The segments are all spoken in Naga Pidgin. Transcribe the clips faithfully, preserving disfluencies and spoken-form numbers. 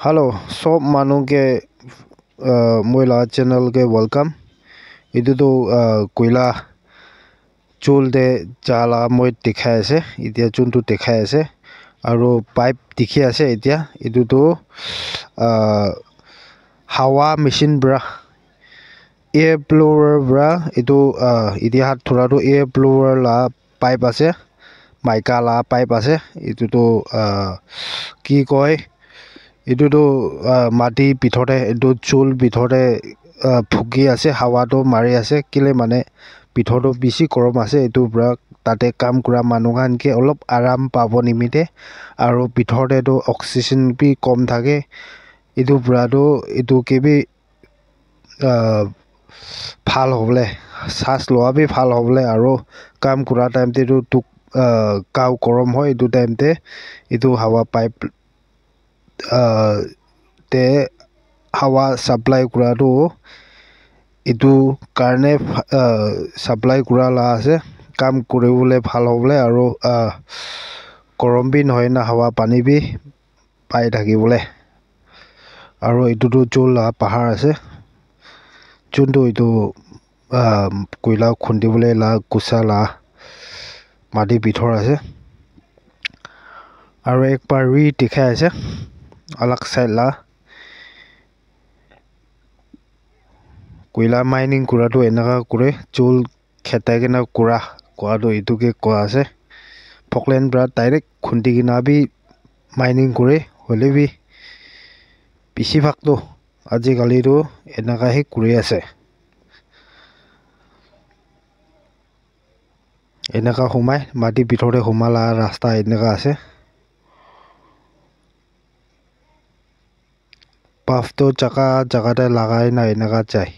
Hello, sob manu ke, uh, moi la channel ke welcome. Etu tu, uh, koila chul te ja la moi dikhai ase. Etia chun tu dikhai ase. Aru pipe dikhi ase etia. Etu tu, uh, hawa machine para air blower para etu, ah, etia hath thura tu air blower la pipe ase, maika la pipe ase. Etu tu, ah, ki koi, etu tu, ah, mati bithor te, etu chul bithor te, ah, phuki ase, hawa tu mari ase. Kile mane bithor tu bishi gorom ase, etu para tate kam kura manu khan ke olop aram pabo nimite, aru bithor te tu oxygen bi kom thake. Etu para tu etu ke bi ah, bhal hobole, saas loa bi bhal hobole, aru kam kura time te tu, tu, ah, gao gorom hoi, etu time te etu hawa pipe, ah, te hawa supply kura tu etu karne, ah, supply kura la ase, kam kuri bole bhal hobole, aru, ah, gorom bi nohoi na hawa pani bi pai thaki bole. Aru etu tu chul la bahar ase. Chun tu etu, ah, koila khundi bole la kusa la mati bithor ase. Aru ek bar ri dikhai ase alag side la. Koila mining kura tu eneka kure, chul khetai kena kura, kua tu etu ke kua ase. Poklen para direct khundi kena bi mining kure, hoile bi bishi bhag tu ajikali tu eneka he kuri ase. Eneka humai, mati bithor te huma la rasta eneka ase. Puff tu jaga jaga te lagai na eneka jai.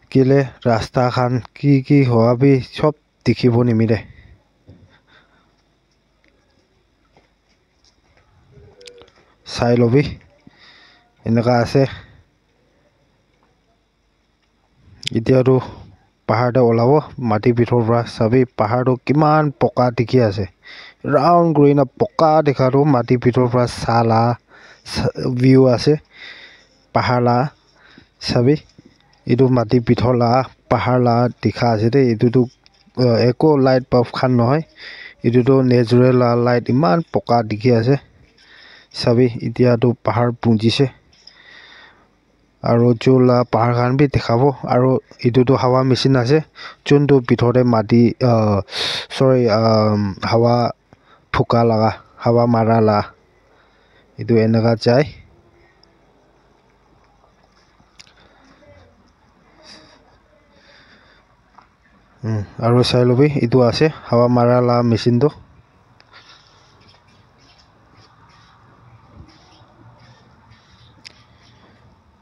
Kile rasta khan ki ki hoa bi sob dikhibo nimile. Sai lobi. Eneka ase. Etia tu bahar te olabo, mati bithor para sabi, bahar tu kiman boga dikhi ase. Round kuri na boga dikha tu mati bithor para sa la sa-, view ase. Bahar la sabi, etu mati bithor la bahar la dikha ase de. Etu tu, uh, eko light bulb khan nohoi. Etu tu natural la light eman boga dikhi ase. Sabi, etia tu bahar punji se. Aru chul la bahar khan bi dikhabo. Aru etu tu hawa machine ase. Chun tu bithor te mati, ah, sorry, um, hawa phuka laga, hawa mara la. Etu eneka jai. Hmm, aru sai lobi, etu ase hawa mara la machine tu.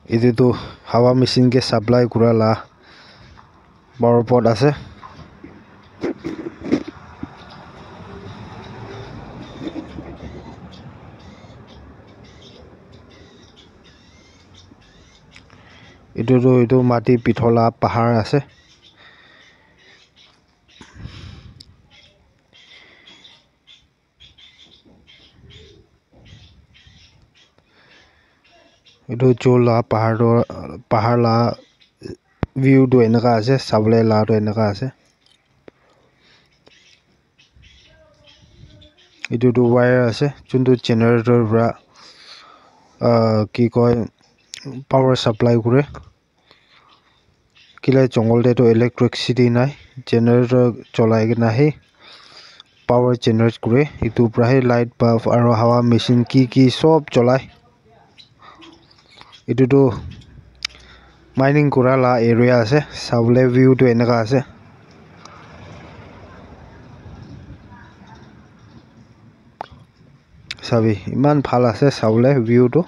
Etu tu hawa machine ke supply kura la power board ase. Etu tu, etu mati bithor la bahar ase. Etu chul la bahar tu, bahar la view tu eneka ase, sabole la tu eneka ase. Etu tu wire ase, chun tu generator para, ah, ki koi, power supply kure. Kile jungle te tu electricity nai, generator cholai kena he power generate kure. Etu para he light bulb aru hawa machine ki ki sob cholai. Etu tu mining kura la area ase, sabole view tu eneka ase. Sabi, eman bhal ase sabole view tu.